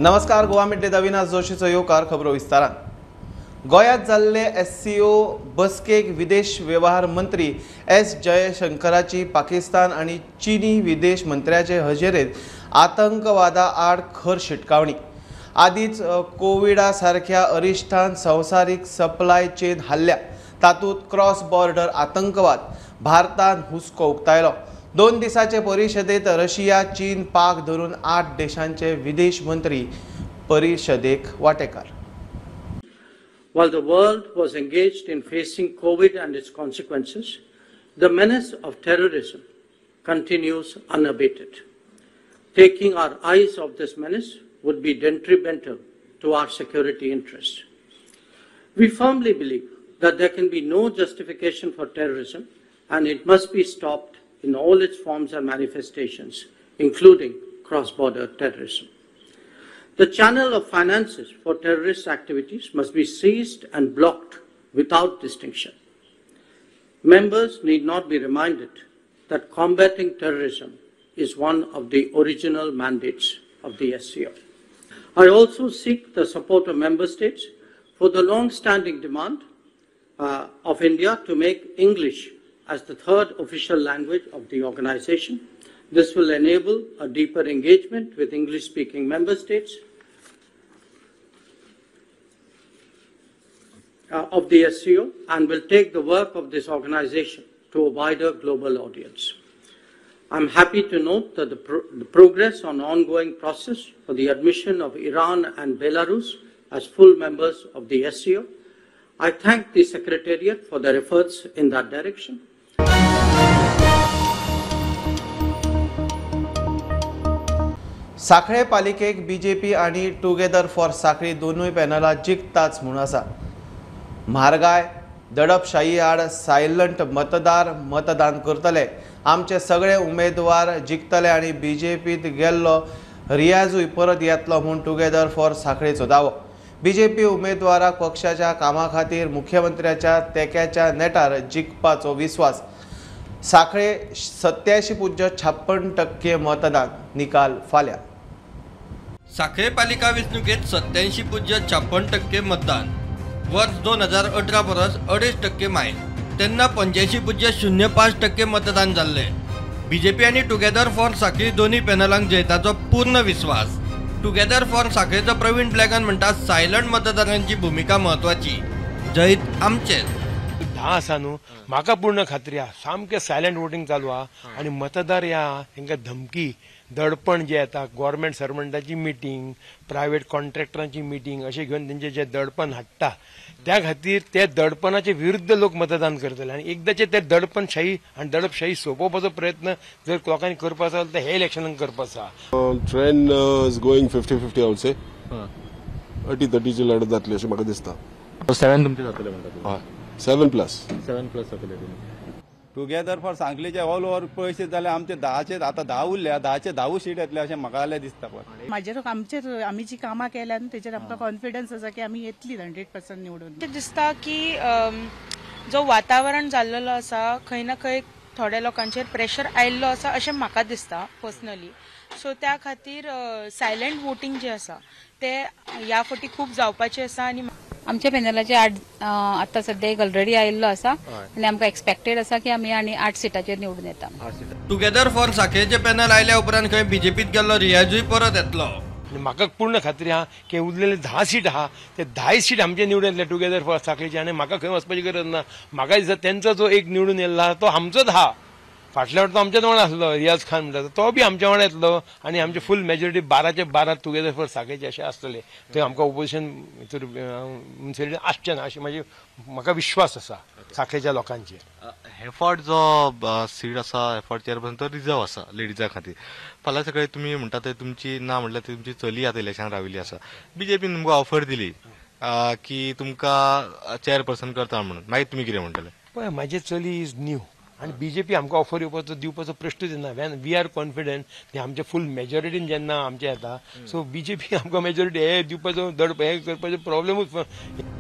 नमस्कार, Goa mid day Avinash जोशीचो येवकार. खबरो विस्तारान. गोंयांत जाल्ले SCO बसकेक विदेश वेव्हार मंत्री एस जयशंकराची पाकिस्तान आनी चीनी विदेश मंत्र्याचे हजेरेंत आतंकवादा आड खर शिटकावणी. आदींच कोविडा सारक्या अरिश्टान संवसारीक सप्लाय चेन हाल्ल्या, तातूंत क्रॉस बॉर्डर आतंकवाद भारतान हुस्को उक्तायलो. 2 दिसाचे परिशदेंत रशिया, चीन, पाक धरून 8 देशांचे विदेश मंत्री परिशदेक वांटेकार. While the world was engaged in facing COVID and its consequences, the menace of terrorism continues unabated. Taking our eyes off this menace would be detrimental to our security interests. We firmly believe that there can be no justification for terrorism and it must be stopped in all its forms and manifestations, including cross-border terrorism. The channel of finances for terrorist activities must be seized and blocked without distinction. Members need not be reminded that combating terrorism is one of the original mandates of the SCO. I also seek the support of member states for the long-standing demand of India to make English as the third official language of the organization. This will enable a deeper engagement with English-speaking member states of the SCO and will take the work of this organization to a wider global audience. I'm happy to note that the progress on ongoing process for the admission of Iran and Belarus as full members of the SCO. I thank the Secretariat for their efforts in that direction. Sanquelim पालिकेक BJP आनी together for Sankhali दोनूय पॅनलां जिखताच म्हूण आसा. म्हारगाय, दडपशाही आड silent मतदार मतदान करतले. आमचे सगळे उमेदवार जिखतले आनी बीजेपीत गेल्लो रियाजूय परत येतलो म्हूण टुगेदर फॉर सांखळेचो दावो. बीजेपी उमेदवाराक पक्षाच्या कामा खातीर मुख्यमंत्र्याच्या तेक्याच्या नेटार जिखपाचो विस्वास. सांखळे 87.56% मतदान, निकाल फाल्यां. सांखळे पालिका वेंचणुकेत 87.56% मतदान, वर्स 2018 परस 2.5% मायल. तेन्ना 85.05% मतदान जाल्लें. बीजेपी आनी टुगेदर फॉर सांखळी दोनूय पॅनलांक जैताचो पूर्ण विस्वास. टुगेदर फॉर सांखळेचो प्रवीण ब्लॅकन म्हणटा सायलंट मतदारांची भुमिका म्हत्वाची, जैत आमचेच. 10 आसा न्हू, म्हाका पूर्ण खात्री आहा सामकें सायलंट वोटींग चालू आहा आनी मतदार ह्या तांकां धमकी दडपण जें येता, गव्हर्मेंट सर्वंटाची मिटींग, प्रायवेट कॉन्ट्रॅक्टरांची मिटींग अशें घेवन तेंचें जें दडपण हाडटा त्या खातीर ते दडपणाचे विरुद्ध लोक मतदान करतले आनी एकदाचें ते दडपणशाही आनी दडपशाही सोंपोवपाचो प्रयत्न जर लोकांनी करपाचो जाल्यार ते हे इलेक्शनाक करपाचो आसा. Trend is going 50-50 I would say. 80-30ची लढत जातली अशें म्हाका दिसता. 7 तुमचे जातले म्हणटा? 7+. 7+ जातले. टुगेदर फॉर सांखळीचे ऑल ओवर पळयशीत जाल्यार आमचे 10चे आतां 10 उरल्या, 10चे 10 सीट येतले अशें म्हाका जाल्यार दिसता. पण म्हाजेर आमचेर आमी जी कामां केल्या न्हू तेजेर आमकां कॉन्फिडन्स आसा की आमी येतली 100% निवडून. दिसता की जो वातावरण जाल्लेलो आसा खंय ना खंय थोड्या लोकांचेर प्रेशर आयिल्लो आसा अशें म्हाका दिसता पर्सनली. सो त्या खातीर सायलंट वोटींग जें आसा तें ह्या फावटी खूब जावपाचें आसा. आनी आमच्या पॅनलाचे 8 आतां सद्या एक ऑलरेडी आयिल्लो आसा आनी आमकां एक्सपेक्टेड आसा की आमी आनी 8 सिटाचेर निवडून येता. टुगेदर फॉर सांखळेचे पॅनल आयल्या उपरांत खंय बीजेपीत गेल्लो रियाजूय परत येतलो. म्हाका पूर्ण खात्री आहा की उरलेले 10 सीट आहा ते 10 सीट आमचे निवडून येतले टुगेदर फॉर सांखळीचे आनी म्हाका खंय वचपाची गरज ना. म्हाका दिसता तेंचो जो एक निवडून येयल्लो आहा तो आमचोच आहा. फाटल्या फावट तो आमच्याच वांगडा आसलो रियाज खान म्हणटा तो बी आमच्या वांगडा येतलो आनी आमचे फूल मेजॉरिटी 12चे 12 टुगेदर फॉर सांखळीचे अशें आसतले. थंय आमकां ओपोजिशन भितर म्युनिसिपालिटी आसचें ना अशें म्हाजी म्हाका विश्वास आसा सांखळेच्या लोकांचेर. हे फावट जो सीट आसा हे फावट चेअरपर्सन तो रिजर्व आसा लेडिजा खातीर. फाल्यां सकाळी तुमी म्हणटा ते तुमची ना म्हणल्यार तुमची चली आतां इलेक्शन राविल्ली आसा, बीजेपीन तुमकां ऑफर दिली की तुमकां चेअरपर्सन करता म्हणून, मागीर तुमी कितें म्हणटले? पळय म्हाजी चली is न्यू आनी बीजेपी आमकां ऑफर दिवपाचो दिवपाचो प्रश्नूच येना. वेन we are confident ते आमचे फूल मेजॉरिटीन जेन्ना आमचे येता सो बीजेपी आमकां मेजॉरिटी हे दिवपाचो दडप हे करपाचो प्रॉब्लेमूच.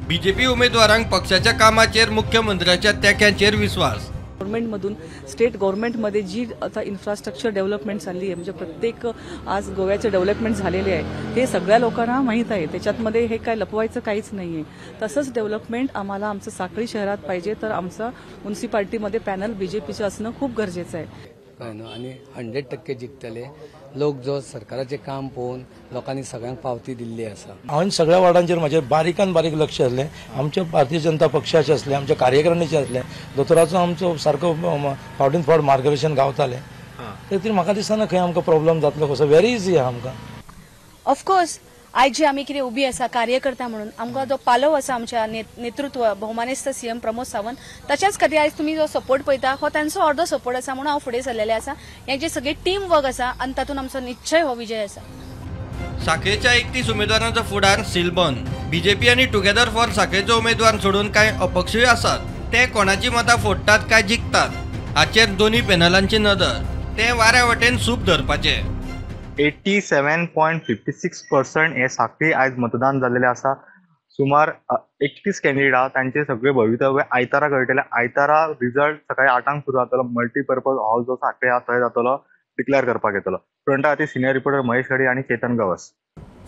बीजेपी उमेदवारांक पक्षाच्या कामाचेर मुख्यमंत्र्याच्या तेक्याचेर विस्वास. पूण गव्हर्नमेंटमधून स्टेट गव्हर्नमेंटमध्ये जी आता इन्फ्रास्ट्रक्चर डेव्हलपमेंट चालली आहे, म्हणजे प्रत्येक आज गोव्याचे डेव्हलपमेंट झालेले आहे ते सगळ्या लोकांना माहीत आहे, त्याच्यातमध्ये हे काय लपवायचं काहीच नाही आहे. तसंच डेव्हलपमेंट आम्हाला आमचं साखळी शहरात पाहिजे, तर आमचं म्युनिसिपाल्टीमध्ये पॅनल बीजेपीचं असणं खूप गरजेचं आहे. कळ्ळें न्हू, आनी 100% जिखतले. लोक जो सरकाराचें काम पळोवन लोकांनी सगळ्यांक पावती दिल्ली आसा. हांवें सगळ्या वार्डांचेर म्हजें बारीकान बारीक लक्ष आसलें. आमच्या भारतीय जनता पक्षाचें आसलें, आमच्या कार्यकारिणीचें आसलें, दोतोराचो आमचो सारको फावटीन फावट मार्गदर्शन गावतालें. ते खातीर म्हाका दिसना खंय आमकां प्रॉब्लम जातलो कसो. व्हेरी इजी आहा आमकां. ऑफकोर्स आयज जी आमी कितें उबी आसा कार्यकर्ता म्हणून आमकां जो पालव आसा आमच्या नेतृत्व भोवमानेस्त सीएम प्रमोद सावंत, ताच्याच खातीर आयज तुमी जो सपोर्ट पळयता हो तांचो अर्दो सपोर्ट आसा म्हणून हांव फुडें सरलेलें आसा. हें जें सगळें टीम वर्क आसा आनी तातूंत आमचो निश्चय हो विजय आसा. साखळेच्या 31 उमेदवारांचो फुडार सीलबंद. बीजेपी आनी टुगेदर फॉर साखळेचो उमेदवार सोडून कांय अपक्षूय आसात. ते कोणाची मतां फोडटात काय जिखतात हाचेर दोनूय पॅनलांची नदर. ते वाऱ्या वटेन सूप धरपाचे. 87.56% हे साखळी आयज मतदान जाल्लेले आसा. सुमार 31 कॅन्डिडेट आहा, तांचे सगळे भवितव्य आयतारा कळटले. आयतारा रिजल्ट सकाळी 8 सुरू जातलो. मल्टीपर्पज हॉल जो साखळी आहा थंय जातलो, डिक्लेअर करपाक येतलो. फ्रंटा खातीर सिनियर रिपोर्टर महेश हडी आनी चेतन गवस.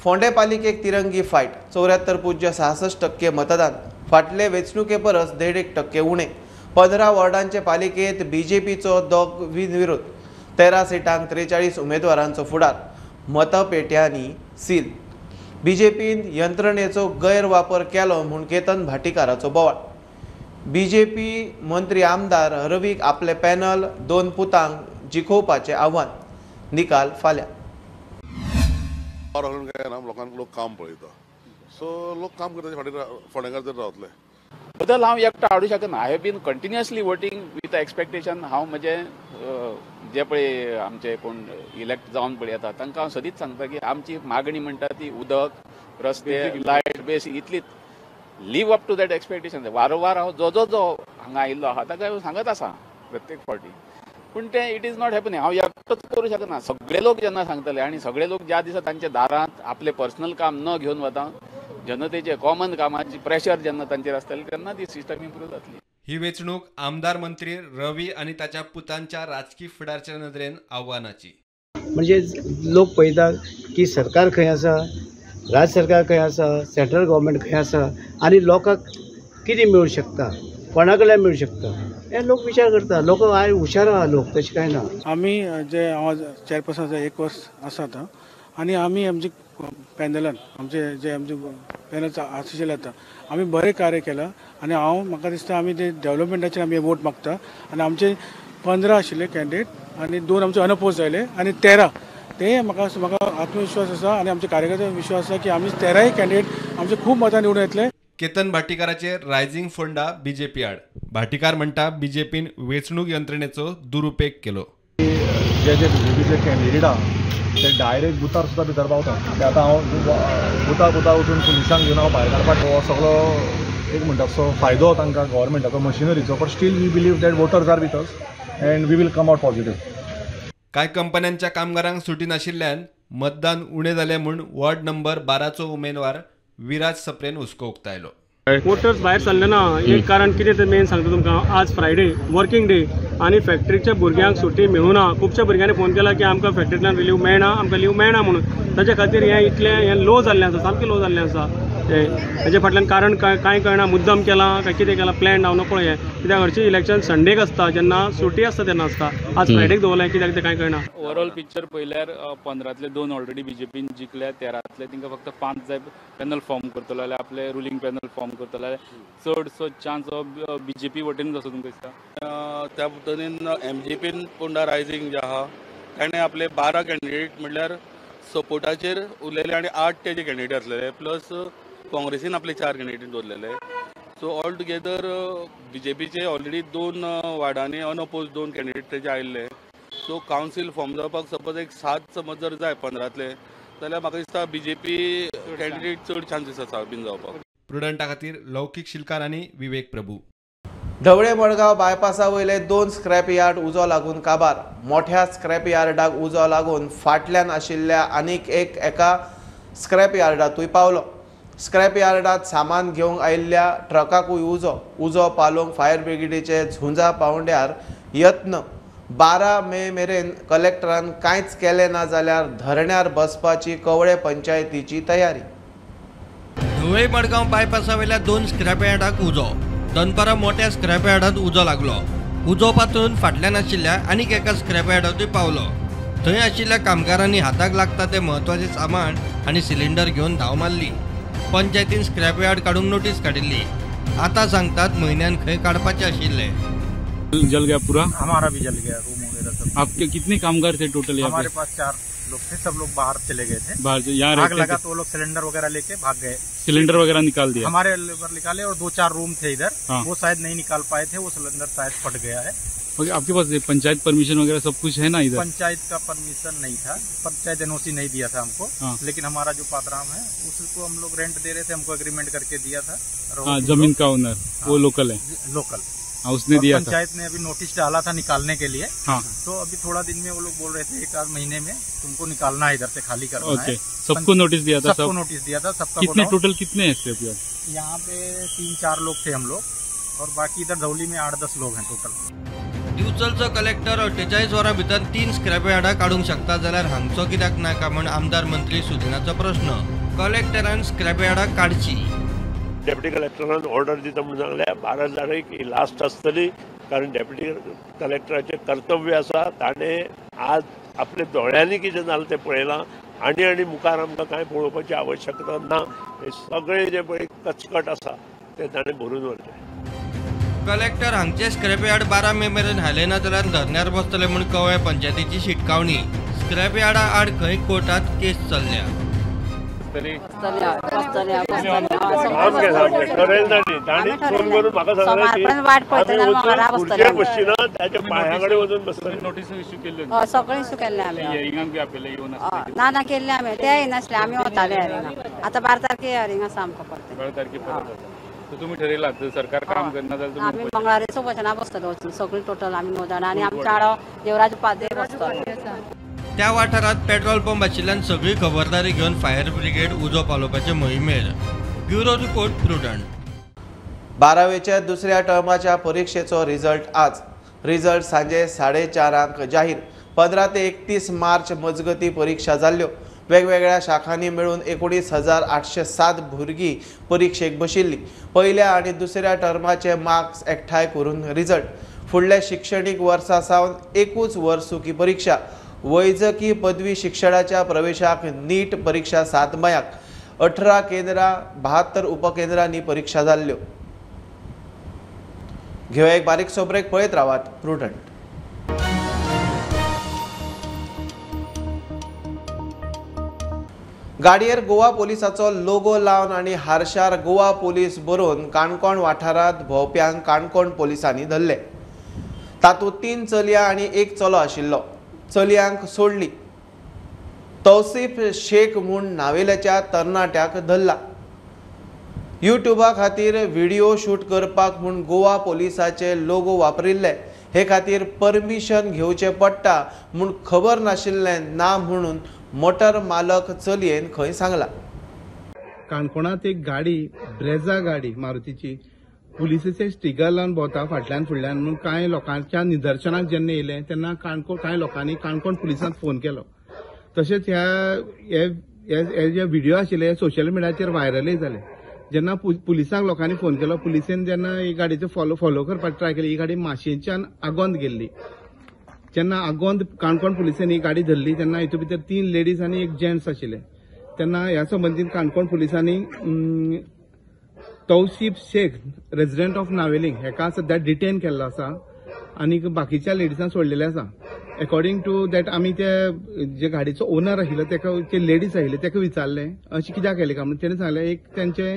फोंडे पालिकेक तिरंगी फायट. 74.66% मतदान. फाटले वेंचणुके परस 1.5% उणें. 15 वॉर्डांचे पालिकेंत बीजेपीचो दोग विरोध. 13 सिटांक 43 उमेदवारांचो फुडार. मतपेट्यांनी सील. बीजेपीन यंत्रणेचो गैरवापर केलो म्हूण केतन भाटीकाराचो बोवाळ. बीजेपी मंत्री आमदार रवीक आपले पॅनल 2 पुतांक जिखोवपाचें आव्हान. निकाल फाल्यां. लोकांक लोक काम पळयता, सो लोक काम करता फाटीं फोंडेकार जर रावतले. बदल हांव एकटो हाडूं शकना. I have been continuously voting with expectation. हांव म्हजें जे पळय आमचे कोण इलेक्ट जावन पळय येता तांकां हांव सदींच सांगता की आमची मागणी म्हणटा ती उदक, रस्ते, लायट, बेसीक इतलीच. Live up to that expectation. वारंवार हांव जो जो जो हांगा आयिल्लो आहा ताका हांव सांगत आसा प्रत्येक फावटी, पूण तें it is not happening. हांव एकटोच करूं शकना. सगळे लोक जेन्ना सांगतले आनी सगळे लोक ज्या दिसा तांच्या दारांत आपलें पर्सनल काम न घेवन वता, जनतेचे कॉमन कामाची प्रेशर जेन्ना तांचेर आसतलें तेन्ना ती सिस्टम इम्प्रूव जातली. ही वेंचणूक आमदार मंत्री रवी आनी ताच्या पुतांच्या राजकी फुडारच्या नदरेन आव्हानाची. म्हणजे लोक पळयता की सरकार खंय आसा, राज्य सरकार खंय आसा, सेंट्रल गव्हर्मेंट खंय आसा आनी लोकांक कितें मेळूं शकता, कोणा कडल्यान मेळूं शकता हे लोक विचार करता. लोक आयज हुशार आहा लोक, तशें कांय ना. आमी जे हांव चेअरपर्सन आसा 1 वर्स आसा आतां आनी आमी आमचे पॅनलान आमचे जे आमचे पॅनल आशिल्ले आतां आमी बरें कार्य केलां आनी हांव म्हाका दिसता आमी ते डेव्हलपमेंटाचेर आमी वोट मागता आनी आमचे 15 आशिल्ले कॅन्डिडेट आनी 2 आमचे अनअपोज जाले आनी 13 ते म्हाका म्हाका आत्मविश्वास आसा आनी आमच्या कार्यकर्त्यांक विश्वास आसा की आमी 13 कॅन्डिडेट आमचे खूब मतां निवडून येतले. केतन भाटीकाराचेर रायझिंग फोंडा बीजेपी आड. भाटीकार म्हणटा बीजेपीन वेंचणूक यंत्रणेचो दुरुपेग केलो. जे जे बीजेपीचे कॅन्डिडेट आहा ते डायरेक्ट बुथार सुद्दां भितर पावता. ते आतां हांव बुथा बुथा वचून पुलिसांक घेवन हांव भायर काडपाक हो सगळो एक म्हणटा तसो फायदो तांकां गव्हर्मेंटाचो मशिनरीचो, but still we believe that voters are with us and we will come out positive. कांय कंपन्यांच्या कामगारांक सुटी नाशिल्ल्यान मतदान उणें जालें म्हूण वॉर्ड नंबर 12चो उमेदवार विराज सप्रेन हुस्को उक्तायलो. वोटर्स भायर सरले ना एक कारण कितें तें मेन सांगता तुमकां. आज फ्रायडे वर्किंग डे आनी फॅक्टरीच्या भुरग्यांक सुटी मेळुना. खुबश्या भुरग्यांनी फोन केला की आमकां फॅक्टरींतल्यान रिलीव मेळना, आमकां लीव मेळना म्हणून. ताच्या खातीर हें इतलें हें लो जाल्लें आसा, सामकें लो जाल्लें आसा. हें हेजे फाटल्यान कारण कांय कळना, मुद्दम केलां काय कितें केलां प्लॅन हांव नकळो. हें कित्याक हरशीं इलेक्शन संडेक आसता, जेन्ना सुटी आसता तेन्ना आसता. आज फ्रायडेक दवरलें कित्याक तें कांय कळना. ओवरऑल पिक्चर पळयल्यार 15तले 2 ऑलरेडी बीजेपीन जिखल्या, 13तले तांकां फक्त 5 जाय पॅनल फॉर्म करतलो जाल्यार आपले रुलींग पॅनल फॉर्म करतलो जाल्यार चडसो चान्स हो बीजेपी वटेनूच आसा तुमकां दिसता. त्या पद्दतीन एमजीपीन पोंडा रायझींग जे आहा ताणें आपले 12 कॅन्डिडेट म्हणल्यार सपोर्टाचेर उरलेले आनी 8 तेजे कॅन्डिडेट आसलेले, प्लस काँग्रेसीन आपले 4 कॅन्डिडेट दवरलेले. सो ऑल टुगेदर बीजेपीचे ऑलरेडी 2 वार्डांनी अनअपोज 2 कॅन्डिडेट तेजे आयिल्ले. सो कावन्सील फॉर्म जावपाक सपोज एक 7 समज जर जाय 15तले जाल्यार म्हाका दिसता बीजेपी कॅन्डिडेट चड चान्सीस आसा बीन जावपाक. प्रुडंटा खातीर लौकीक शिलकार आनी विवेक प्रभू. ढवळे मडगांव बायपासा वयले 2 स्क्रॅप यार्ड उजो लागून काबार. मोठ्या स्क्रॅप यार्डाक उजो लागून फाटल्यान आशिल्ल्या आनीक एका स्क्रॅप यार्डांतूय पावलो. स्क्रॅप यार्डात सामान घेवंक आयिल्ल्या ट्रकाकूय उजो. उजो पालोवंक फायर ब्रिगेडीचे झुंजा पावंड्यार यत्न. 12 मे मेरेन कलेक्टरान कांयच केलें ना जाल्यार धरण्यार बसपाची कवळे पंचायतीची तयारी. धुळे मडगांव बायपासावेल्या 2 स्क्रॅप यार्डाक उजो. दनपारां मोठ्या स्क्रॅप यार्डांत उजो लागलो. उजो पातळून फाटल्यान आशिल्ल्या आनीक एका स्क्रॅप यार्डांतूय पावलो. थंय आशिल्ल्या कामगारांनी हाताक लागता तें म्हत्वाचें सामान आनी सिलिंडर घेवन धांव मारली. पंचायतीन स्क्रॅप यार्ड काडूंक नोटीस काडिल्ली. आतां सांगतात म्हयन्यान खंय काडपाचें आशिल्लें. जल गया पूरा? हमारा भी जल गया, रूम वगैरह सब. आपके कितने कामगार थे टोटल यहाँ? हमारे पास 4 लोग थे, सब लोग बाहर चले गए थे. बाहर यहाँ आग लगा तो वो लोग सिलेंडर वगैरह लेके भाग गए. सिलेंडर वगैरह निकाल दिया? हमारे लेबर निकाले और 2-4 रूम थे इधर। हाँ। वो शायद नहीं निकाल पाए थे, वो सिलेंडर शायद फट गया है। आपके पास पंचायत परमिशन वगैरह सब कुछ है ना इधर? पंचायत का परमिशन नहीं था, पंचायत एनओसी नहीं दिया था हमको। हाँ। लेकिन हमारा जो पादराम है उसको हम लोग रेंट दे रहे थे, हमको एग्रीमेंट करके दिया था। हाँ, जमीन का ओनर वो लोकल है? लोकल। हाँ, उसने दिया था। पंचायत ने अभी नोटिस डाला था निकालने के लिए। हाँ। तो अभी थोड़ा दिन में वो लोग बोल रहे थे 1-8 महीने में तुमको निकालना है, इधर से खाली करना है। सबको नोटिस दिया था? सबको नोटिस दिया था, सबका। कितने टोटल कितने हैं यहाँ पे? 3-4 लोग थे हम लोग और बाकी इधर धौली में 8-10 लोग हैं टोटल. दिवचलचो कलेक्टर 48 वरां भितर 3 स्क्रॅप यार्डां काडूंक शकता जाल्यार हांगचो कित्याक ना काय म्हूण आमदार मंत्री सुदिनाचो प्रश्न. कलेक्टरान स्क्रॅप यार्डां काडची. डेप्युटी कलेक्टरान ऑर्डर दिता म्हणून सांगलें. 12 तारीख ही लास्ट आसतली, कारण डेप्युटी कलेक्टराचें कर्तव्य आसा. ताणें आज आपल्या दोळ्यांनी कितें जालें तें पळयलां आनी आनी मुखार आमकां कांय पळोवपाची आवश्यकता ना. हे सगळें जें पळय कचकट आसा तें ताणें भरून व्हरचें. कलेक्टर हांगचे स्क्रॅप यार्ड 12 मे मेरेन हालयना ना जाल्यार धरण्यार बसतले म्हूण कवळे पंचायतीची शिटकावणी. स्क्रॅप यार्डा आड खंय कोर्टात केस चल्ल्या. सगळें इश्यू केल्लें आमी. ना ना केल्लें आमी, ते येयनासले, आमी वताले हियरिंगाक. आतां 12 तारखे हियरिंग आसा आमकां परतें. 12 तारखे परत आसा. तुमी ठरयलां सरकार काम करना जाल्यार आमी मंगळारीचो वचना बसतले वचून सगळीं टोटल आमी 9 जाणां आनी आमच्या आडो देवराज उपाध्ये बसतलो. त्या वाठारांत पेट्रोल पंप आशिल्ल्यान सगळी खबरदारी घेवन फायर ब्रिगेड उजो पालोवपाचे मोहिमेर. Bureau report, Prudent. 12वेच्या दुसऱ्या टर्माच्या परिक्षेचो रिजल्ट आज. रिजल्ट सांजे 4:30 जाहीर. 15 ते 31 मार्च मजगती परीक्षा जाल्ल्यो. वेगवेगळ्या शाखांनी मेळून 19,807 भुरगीं परिक्षेक बशिल्ली. पयल्या आनी दुसऱ्या टर्माचे मार्क्स एकठांय करून रिजल्ट. फुडल्या शिक्षणीक वर्सा सावन एकूच वर्सुकी परीक्षा. वैजकी पदवी शिक्षणाच्या प्रवेशाक नीट परीक्षा 7 मयाक. 18 केंद्रां 72 उपकेंद्रांनी परीक्षा जाल्ल्यो. घेवया एक बारीकसो ब्रेक. पळयत रावात प्रुडंट. गाडयेर गोवा पोलिसाचो लोगो लावन आनी हारशार गोवा पोलीस बरोवन काणकोण वाठारांत भोंवप्यांक काणकोण पोलिसांनी धरले. तातूंत 3 चलयां आनी 1 चलो आशिल्लो. चलयांक सोडली. तौसीफ शेख म्हूण नावेल्याच्या तरणाट्याक धरला. युट्यूबा खातीर व्हिडिओ शूट करपाक म्हूण गोवा पोलिसाचे लोगो वापरिल्ले. हे खातीर परमिशन घेवचें पडटा म्हूण खबर नाशिल्लें ना म्हणून मोटर मालक चलयेन खंय सांगला. काणकोणांत एक गाडी, ब्रेझा गाडी मारुतीची, पुलिसेचे स्टिकर लावन भोंवता फाटल्यान फुडल्यान म्हणून कांय लोकांच्या निदर्शनाक जेन्ना येयलें तेन्ना काणकोण कांय लोकांनी काणकोण पुलिसांक फोन केलो. तशेंच ह्या हे जे व्हिडिओ आशिल्ले सोशल मिडियाचेर व्हायरलय जाले. जेन्ना पुलिसांक लोकांनी फोन केलो, पुलिसेन जेन्ना ही गाडयेचो फॉलो करपाक ट्राय केली, ही गाडी माशेंच्यान आगोंद गेल्ली. जेन्ना आगोंद काणकोण पुलिसेन ही गाडी धरली तेन्ना हितूंत भितर 3 लेडीज आनी 1 जेंट्स आशिल्ले. तेन्ना ह्या संबंदीत काणकोण पुलिसांनी तौसीफ शेख रेजिडंट ऑफ नावेलिंग हेका सद्या डिटेन केल्लो आसा आनी बाकीच्या लेडिजांक सोडलेले आसा. अकॉर्डिंग टू that आमी ते जे गाडीचो ओनर आशिल्लो तेका, ते लेडीज आशिल्ले तेका विचारलें अशें कित्याक केलें काय म्हणून. तेणें सांगलें एक तेंचे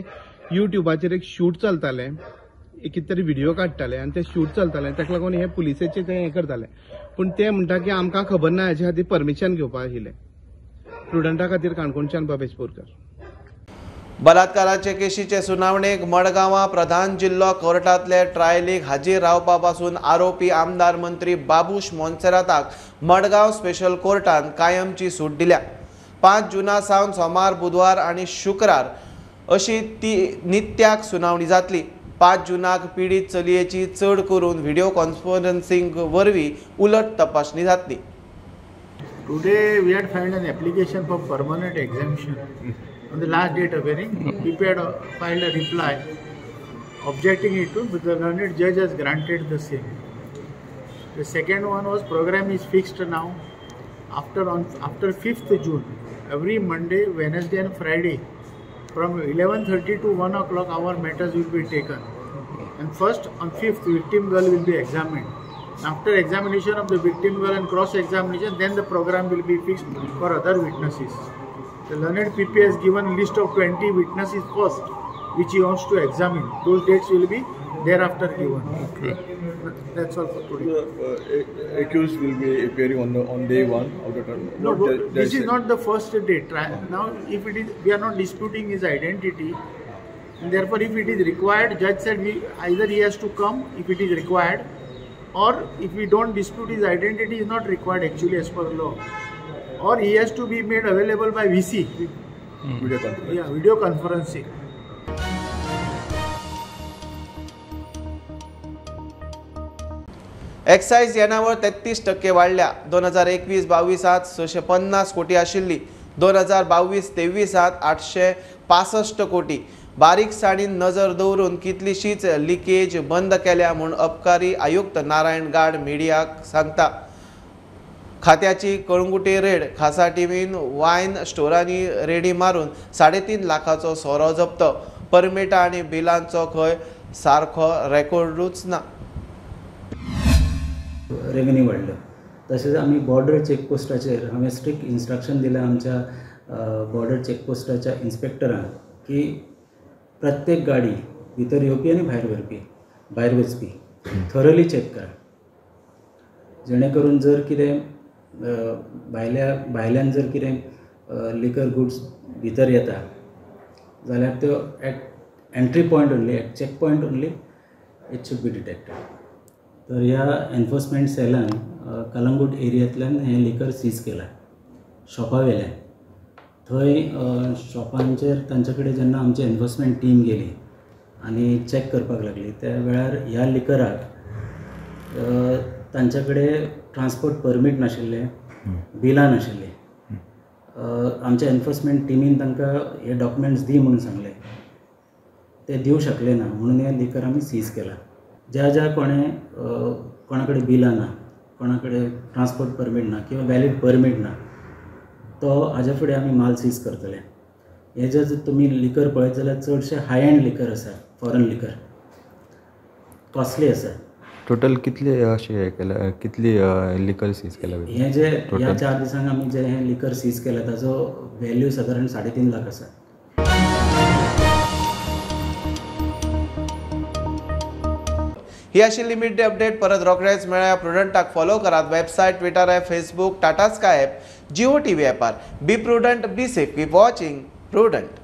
युट्यूबाचेर एक शूट चलतालें, एक कितें तरी व्हिडिओ काडटाले आनी ते शूट चलताले, ताका लागून हे पुलिसेचे ते हें करताले. पूण ते म्हणटा की आमकां खबर ना हेच्या खातीर परमिशन घेवपाक आशिल्लें. प्रुडंटा खातीर काणकोणच्यान भवेश बोरकर. बलात्काराचे केशीचे सुनावणेक मडगांवां प्रधान जिल्लो कोर्टांतले ट्रायलीक हाजीर रावपा पासून आरोपी आमदार मंत्री बाबूश मोन्सेराताक मडगांव स्पेशल कोर्टान कायमची सूट दिल्या. 5 जुना सावन सोमार, बुधवार आनी शुक्रार अशी ती नित्याक सुनावणी जातली. 5 जूनाक पिडीत चलयेची चड करून व्हिडिओ कॉन्फरन्सिंग वरवीं उलट तपासणी जातली. Today we had filed an application for permanent exemption. On the last date of hearing, we had filed a reply objecting it to, but the learned judge has granted the same. The second one was program is fixed now. After 5th June, every Monday, Wednesday and Friday, from 11:30 to 1 o'clock, our matters will be taken. And first on 5th, victim girl will be examined. After examination of the victim girl and cross-examination, then the program will be fixed for other witnesses. The learned PP has given list of 20 witnesses first, which he wants to examine. Those dates will be thereafter given. Okay. That's all for today. The accused will be appearing on day one of the trial. No, this is not the first date. Now, if it is, we are not disputing his identity, and therefore, if it is required, judge said either he has to come if it is required, or if we don't dispute his identity is not required actually as per law, or he has to be made available by VC. Video conference. Yeah, video conferencing. Excise येणावळ 33% वाडल्या. 2021-22 650 कोटी आशिल्ली, 2022-23 865 कोटी. बारीकसाणीन नजर दवरून कितलीशीच leakage बंद केल्या म्हूण अबकारी आयुक्त नारायण गाड मिडियाक सांगता. खात्याची कळंगुटे रेड, खासा टिमीन वायन स्टोरांनी रेडी मारून 3.5 लाखाचो सोरो जप्त. परमिटां आनी बिलांचो खंय सारको रेकॉर्डूच ना. रेवेन्यू वाडलो. तशेंच आमी बॉर्डर चॅकपोस्टाचेर हांवें स्ट्रिक्ट इन्स्ट्रक्शन दिलें आमच्या बॉर्डर चॅकपोस्टाच्या इन्स्पेक्टरांक की प्रत्येक गाडी भितर येवपी आनी भायर वचपी थरली चॅक करा, जेणे करून जर कितें भायल्यान जर कितें लिकर गुड्स भितर येता जाल्यार त्यो at entry point only, at check point only it should be detected. तर ह्या एनफोर्समेंट सेलान कलंगूट एरियांतल्यान हें लिकर सीज केलां शॉपा वयल्यान. थंय शॉपांचेर तांचे कडेन जेन्ना आमची एनफोर्समेंट टीम गेली आनी चॅक करपाक लागली त्या वेळार ह्या लिकराक तांचे कडेन ट्रान्सपोर्ट परमीट नाशिल्लें, बिलां नाशिल्लीं. आमच्या एनफोर्समेंट टिमीन तांकां हे डॉक्युमेंट्स दी म्हणून सांगलें, ते दिवं शकले ना म्हणून हें लिकर आमी सीज केलां. ज्या ज्या कोणें कोणा कडेन बिलां ना, कोणा कडेन ट्रान्सपोर्ट परमीट ना किंवा वॅलीड परमीट ना, तो हाज्या फुडें आमी माल सीज करतले. हे जर तुमी लिकर पळयत जाल्यार चडशे हाय एंड लिकर आसा, फॉरन लिकर कॉस्टली आसा. टोटल कितले अशें हें केल्या, कितली लिकर सीज केल्या? हे जे ह्या 4 दिसांक आमी जे हें लिकर सीज केलां ताजो व्हॅल्यू सादारण 3.5 लाख आसा. ही आशिल्ली मिड डे अपडेट. परत रोखडेच मेळया. प्रुडंटाक फॉलो करात. Website, Twitter app, Facebook, Tata Sky app, Jio TV ॲपार. Be prudent, be safe, keep watching Prudent.